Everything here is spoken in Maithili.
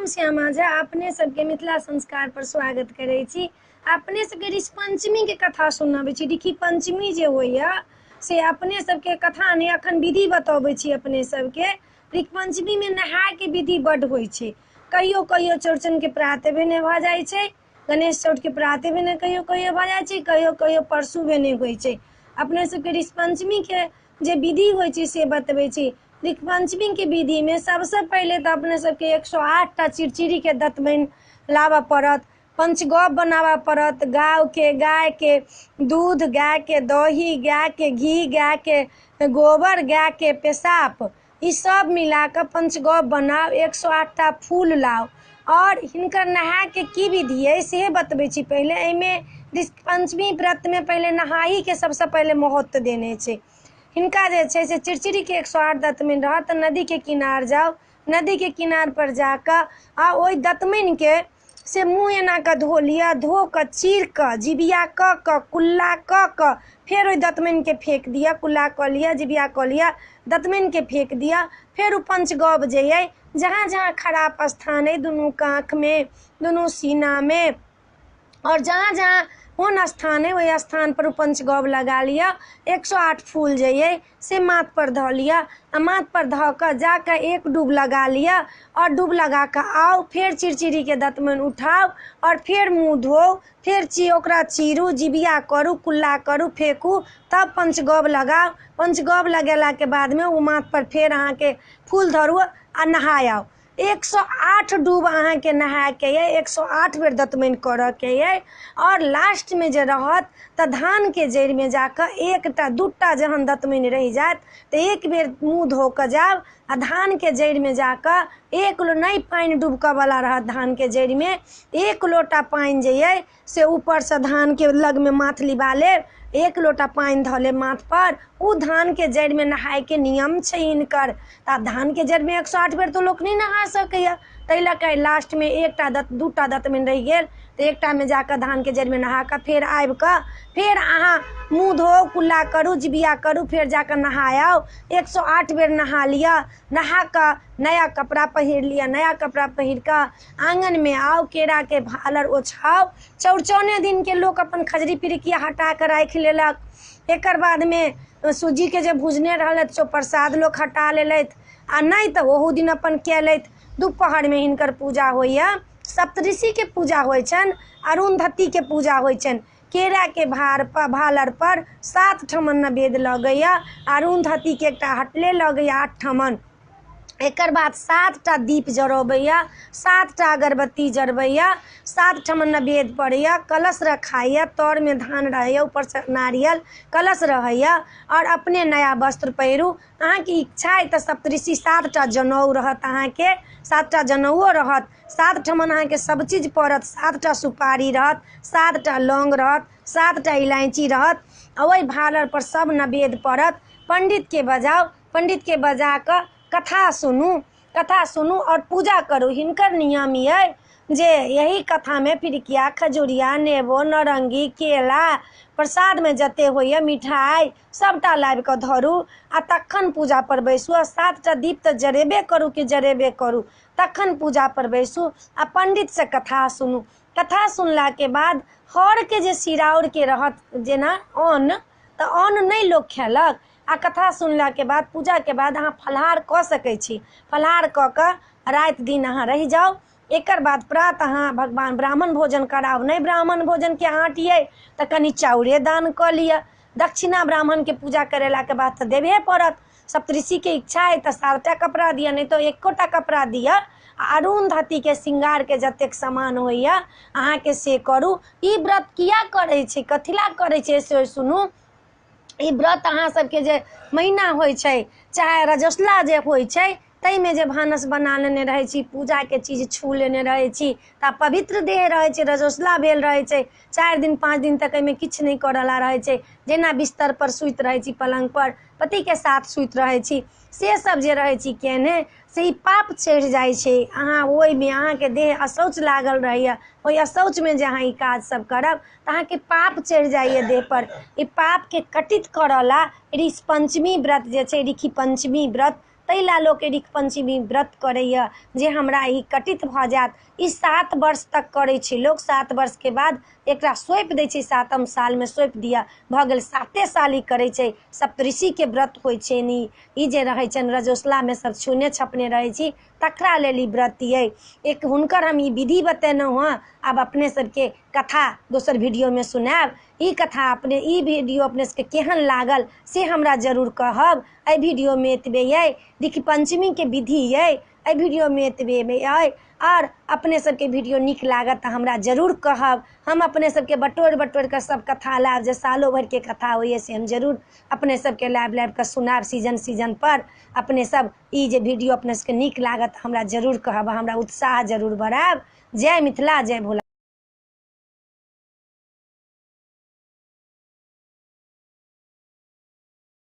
हम श्यामा झा अपने सबके मिथिला संस्कार पर स्वागत करै छी। अपने सबके ऋषि पंचमी के कथा सुनाबै छी। ऋषि पंचमी जे होइया से अपने सबके कथा नहि, अखन विधि बतबै छी अपने सबके। ऋषि पंचमी में नहाय के विधि बड होइ छै। कहियो कहियो चौड़चन के प्राते भेने भऽ जाइ छै, गणेश चौठ के प्राते भेने कहियो कहियो भऽ जाइ छै, कहियो कहियो परसू भेने होइ छै। अपने सबके ऋषि पंचमी के जे विधि होइ छै से बतबै छी। ऋषि पंचमी के विधि में सबसे पहिले तऽ अपने सबके 108टा चिड़चिड़ी के दतमनि लाबऽ पड़त, पंचगव्य बनाबऽ पड़त, गाय के दूध, गाय के दही, गाय के घी, गाय के गोबर, गाय के पेशाब, ई सब मिला कऽ पंचगव्य बनाउ, 108टा फूल लाउ। और हिनकर नहाय के की विधि अइ से बतबै छी। पहिले एहिमे ऋषि पंचमी व्रत में पहिले नहाही के सबसे पहिले महत्व देने छै। हिनका जे छै से चिड़चिड़ी के 108 दतमनि रहत तऽ नदी के किनार जाउ, नदी के किनार पर जाकऽ आ ओहि दतमनि के से मुँह एना कऽ धो लिअ, धो कऽ चीर कऽ जिबिया कऽ कऽ कुल्ला कऽ कऽ फेर ओहि दतमनि के फेक दिअ, कुल्ला कऽ लिअ, जिबिया कऽ लिअ, दतमनि के फेक दिअ। फेर ओ पंचगव्य जे अइ जहाँ जहाँ खराब स्थान अइ, दुनू काँख में, दुनू सीना में और जहाँ जहाँ ओहन स्थान अइ ओहि स्थान पर ओ पंचगव्य लगा लिअ। 108 फूल जे अइ से माथ पर धऽ लिअ आ माथ पर धऽ कऽ जाकऽ एक डूब लगा लिअ और डूब लगा कऽ आउ, फेर चिड़चिड़ी के दतमनि उठाउ और फेर मुँह धोउ, फेर ओकरा चीरू, जिबिया करू, कुल्ला करू, फेकू, तब पंचगव्य लगाउ। पंचगव्य लगेलाके बादमे ओ माथ पर फेर अहाँके फूल धरू आ नहाय आउ। 108 डूब अहाँके नहायके अइ, 108 बेर दतमनि करऽके अइ। और लास्टमे जे रहत तऽ धानके जड़िमे जाकऽ एकटा दूटा जहन दतमनि रहि जायत तऽ एक बेर मुँह धो कऽ जायब आ धानके जड़िमे जाकऽ एक लो नहि पानि डुबकऽ वाला रहत धानके जड़िमे, एक लोटा पानि जे अइ से ऊपरसँ धानके लगमे माथ लिबा लेब, एक लोटा पानि धऽ लेब माथ पर। ओ धानके जड़िमे नहायके नियम छै हिनकर। तऽ आब धानके जड़िमे 108 बेर तऽ लोक नहि नहा सकैया, ताहि लऽ कऽ लास्टमे एकटा दूटा दतमनि रहि गेल तऽ एकटामे जाकऽ धानके जड़िमे नहा कऽ फेर आबि कऽ फेर अहाँ मुँह धोउ, कुल्ला करू, जिबिया करू, फेर जाकऽ नहाय आउ। 108 बेर नहा लिअ। नहा कऽ नया कपड़ा पहिर लिअ, नया कपड़ा पहिर कऽ आँगनमे आउ, केराके भालर ओछाउ। चौड़चने दिनके लोक अपन खजरी पिरिकिया हटा कऽ राखि लेलक। एकर बादमे सूजीके जे भुजने रहलथि से प्रसाद लोक हटा लेलथि आ नहि तऽ ओहू दिन अपन केलथि। दुपहरमे हिनकर पूजा होइए, सप्तऋषिके पूजा होइ छनि, अरुन्धतीके पूजा होइ छनि। केराके भालर पर 7 ठमन नवेद लगैया, अरुन्धतीके एकटा हटले लगैया 8 ठमन। एकर बाद 7टा दीप जरबैया, 7टा अगरबत्ती जरबैया, 7 ठमन नवेद पड़ैया, कलश रखाइया, तरमे धान रहैया, ऊपरसँ नारियल कलश रहैया और अपने नया वस्त्र पहिरू। अहाँके इच्छा अइ तऽ सप्तऋषि 7टा जनउ रहत, अहाँके 7टा जनउओ रहत, 7 ठमन अहाँके सब चीज पड़त, 7टा सुपारी रहत, 7टा लौंग रहत, 7टा इलायची रहत आ ओहि भालर पर सब नवेद पड़त। पंडित के बजाउ, पंडित के बजा कऽ कथा सुनू, कथा सुनू और पूजा करू। हिनकर नियम अइ जे यही कथामे पिरिकिया, खजुरिया, नेबो, नारङ्गी, केला प्रसादमे जते होइए मिठाइ सबटा लाबि कऽ धरू आ तखन पूजा पर बैसू। आ 7टा दीप तऽ जरेबे करू कि जरेबे करू, तखन पूजा पर बैसू आ पंडितसँ कथा सुनू। कथा सुनलाके बाद हरके जे सिराउरके रहत जेना अन्न, तऽ अन्न नहि लोक खेलक। आ कथा सुनलाके बाद पूजाके बाद अहाँ फलाहार कऽ सकै छी। फलाहार कऽ कऽ राति दिन अहाँ रहि जाउ। एकर बाद प्रात अहाँ भगवान ब्राह्मण भोजन कराउ, नहि ब्राह्मण भोजनके आँट अइ तऽ कनि चाउरे दान कऽ लिअ। दक्षिणा ब्राह्मणके पूजा करेलाके बाद तऽ देबहे पड़त। सप्तऋषिके इच्छा अइ तऽ 7टा कपड़ा दिअ, नहि तऽ एकोटा कपड़ा दिअ। आ अरुन्धतीके श्रृंगारके जतेक सामान होइए अहाँके से करू। ई व्रत किया करै छै, कथिला करै छै से सुनू। ई व्रत अहाँ सबके जे महीना होइ छै, चाहे रजस्वला जे होइ छै, ताहिमे जे भानस बना लेने रहै छी, पूजाके चीज छू लेने रहै छी, तऽ पवित्र देह रहै छै, रजस्वला भेल रहै छै। 4 दिन 5 दिन तक एहिमे किछु नहि करऽला रहै छै। जेना बिस्तर पर सुति रहै छी, पलङ्ग पर पतिके साथ सुति रहै छी, से सब जे रहै छी केने से ई पाप चढ़ि जाइ छै। अहाँ ओहिमे अहाँके देह अशौच लागल रहैए, ओहि अशौचमे जे अहाँ ई काज सब करब तऽ अहाँके पाप चढ़ि जाइए देह पर। ई पापके कटित करऽला ऋषि पंचमी व्रत जे छै, ऋषि पंचमी व्रत ताहि लए लोक ऋख पञ्चमी व्रत करैए जे हमरा ई कटित भऽ जायत। ई 7 वर्ष तक करै छै लोक। 7 वर्षके बाद एकरा सौंपि दै छै, 7म सालमे सौंपि दिअ, भऽ गेल। 7 साल ई करै छै। सप्तऋषिके व्रत होइ छनि ई जे रहै छनि रजोसलामे सब छूने छपने रहै छी, तकरा लेल ई व्रत अइ। एक हुनकर हम ई विधि बतेलहुँ हँ। आब अपने सबके कथा दोसर वीडियोमे सुनायब। ई कथा अपने ई वीडियो अपने सबके केहन लागल से हमरा जरूर कहब। एहि वीडियोमे एतबे अइ। ऋषि पञ्चमीके विधि अइ, एहि वीडियोमे एतबे अइ। आओर अपने सबके वीडियो नीक लागत तऽ हमरा जरूर कहब। हम अपने सबके बटोरि बटोरि कऽ सब कथा लायब, जे सालो भरिके कथा होइए से हम जरूर अपने सबके लाबि लाबि कऽ सुनायब सीजन सीजन पर। अपने सब ई जे वीडियो अपने सबके नीक लागत हमरा जरूर कहब, हमरा उत्साह जरूर बढ़ायब। जय मिथिला, जय भोला।